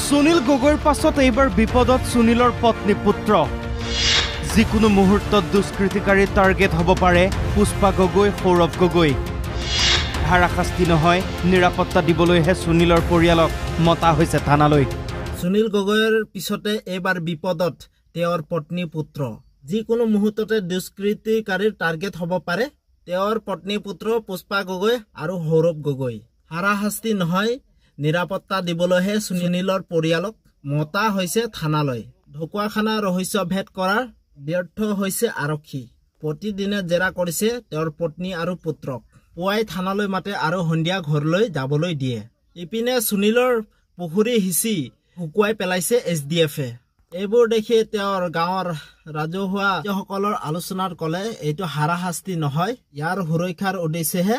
সুনীল গগৈৰ পাছত এইবাৰ বিপদত সুনীলৰ পত্নী পুত্ৰ। যিকোনো মুহূৰ্তত দুষ্কৃতিকাৰীৰ টাৰ্গেট হ'ব পাৰে পুষ্পা গগৈ, সৌৰভ গগৈ। হাৰাশাস্তি নহয়, নিৰাপত্তা দিবলৈহে সুনীলৰ পৰিয়ালক মতা হৈছে থানালৈ। সুনীল গগৈৰ পিছতে এইবাৰ বিপদত তেওঁৰ পত্নী পুত্ৰ। যিকোনো মুহূৰ্ততে দুষ্কৃতিকাৰীৰ টাৰ্গেট হ'ব পাৰে তেওঁৰ পত্নী পুত্ৰ পুষ্পা গগৈ আৰু সৌৰভ গগৈ। হাৰাশাস্তি নহয়, নিৰাপত্তা দিবলৈহে সুনীলৰ পৰিয়ালক মতা হৈছে থানালৈ। ঢকুৱাখানা ৰহস্য ভেদ কৰাৰ ব্যৰ্থ হৈছে আৰক্ষী। প্ৰতিদিনে জেৰা কৰিছে তেওঁৰ পত্নী আৰু পুত্ৰক। পুৱাই থানালৈ মাতে আৰু সন্ধিয়া ঘৰলৈ যাবলৈ দিয়ে। ইপিনে সুনীলৰ পুখুৰী সিঁচি শুকুৱাই পেলাইছে এছ ডি এফে। এইবোৰ দেখি তেওঁৰ গাঁৱৰ ৰাজহুৱাসকলৰ আলোচনাত ক'লে এইটো হাৰাশাস্তি নহয়, ইয়াৰ সুৰক্ষাৰ উদ্দেশ্যেহে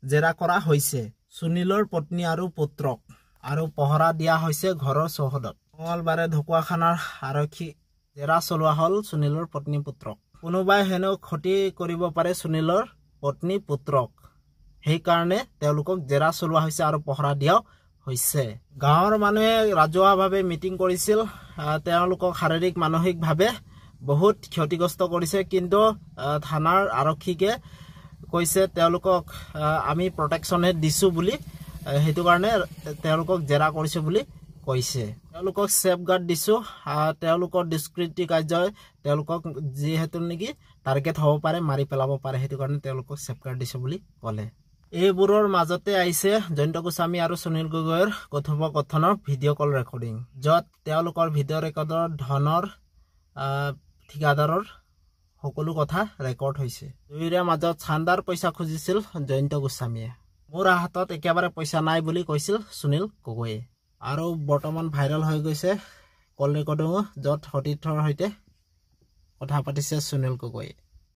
জেৰা কৰা হৈছে সুনীলৰ পত্নী আৰু পুত্ৰক আৰু পহৰা দিয়া হৈছে ঘৰৰ চৌহদত। মঙলবাৰে ঢকুৱাখানাৰ আৰক্ষী জেৰা চলোৱা হ'ল সুনীলৰ পত্নী পুত্ৰক। কোনোবাই হেনো ক্ষতি কৰিব পাৰে সুনীলৰ পত্নী পুত্ৰক, সেইকাৰণে তেওঁলোকক জেৰা চলোৱা হৈছে আৰু পহৰা দিয়াও হৈছে। গাঁৱৰ মানুহে ৰাজহুৱাভাৱে মিটিং কৰিছিল, তেওঁলোকক শাৰীৰিক মানসিকভাৱে বহুত ক্ষতিগ্ৰস্ত কৰিছে। কিন্তু থানাৰ আৰক্ষীকে কৈছে তেওঁলোকক আমি প্ৰটেকশ্যনহে দিছোঁ বুলি, সেইটো কাৰণে তেওঁলোকক জেৰা কৰিছোঁ বুলি কৈছে। তেওঁলোকক ছেফগাৰ্ড দিছোঁ, তেওঁলোকৰ দুষ্কৃতি কাৰ্যই তেওঁলোকক যিহেতু নেকি টাৰ্গেট হ'ব পাৰে, মাৰি পেলাব পাৰে, সেইটো কাৰণে তেওঁলোকক ছেফগাৰ্ড দিছোঁ বুলি ক'লে। এইবোৰৰ মাজতে আহিছে জয়ন্ত গোস্বামী আৰু সুনীল গগৈৰ কথোপকথনৰ ভিডিঅ' কল ৰেকৰ্ডিং, য'ত তেওঁলোকৰ ভিডিঅ' ৰেকৰ্ডৰ ধনৰ ঠিকাদাৰৰ সকলো কথা ৰেকৰ্ড হৈছে। দুয়োৰে মাজত চান্দাৰ পইচা খুজিছিল জয়ন্ত গোস্বামীয়ে। মোৰ হাতত একেবাৰে পইচা নাই বুলি কৈছিল সুনীল গগৈয়ে। আৰু বৰ্তমান ভাইৰেল হৈ গৈছে কল ৰেকৰ্ডিঙো, য'ত সতীৰ্থৰ সৈতে কথা পাতিছে সুনীল গগৈয়ে।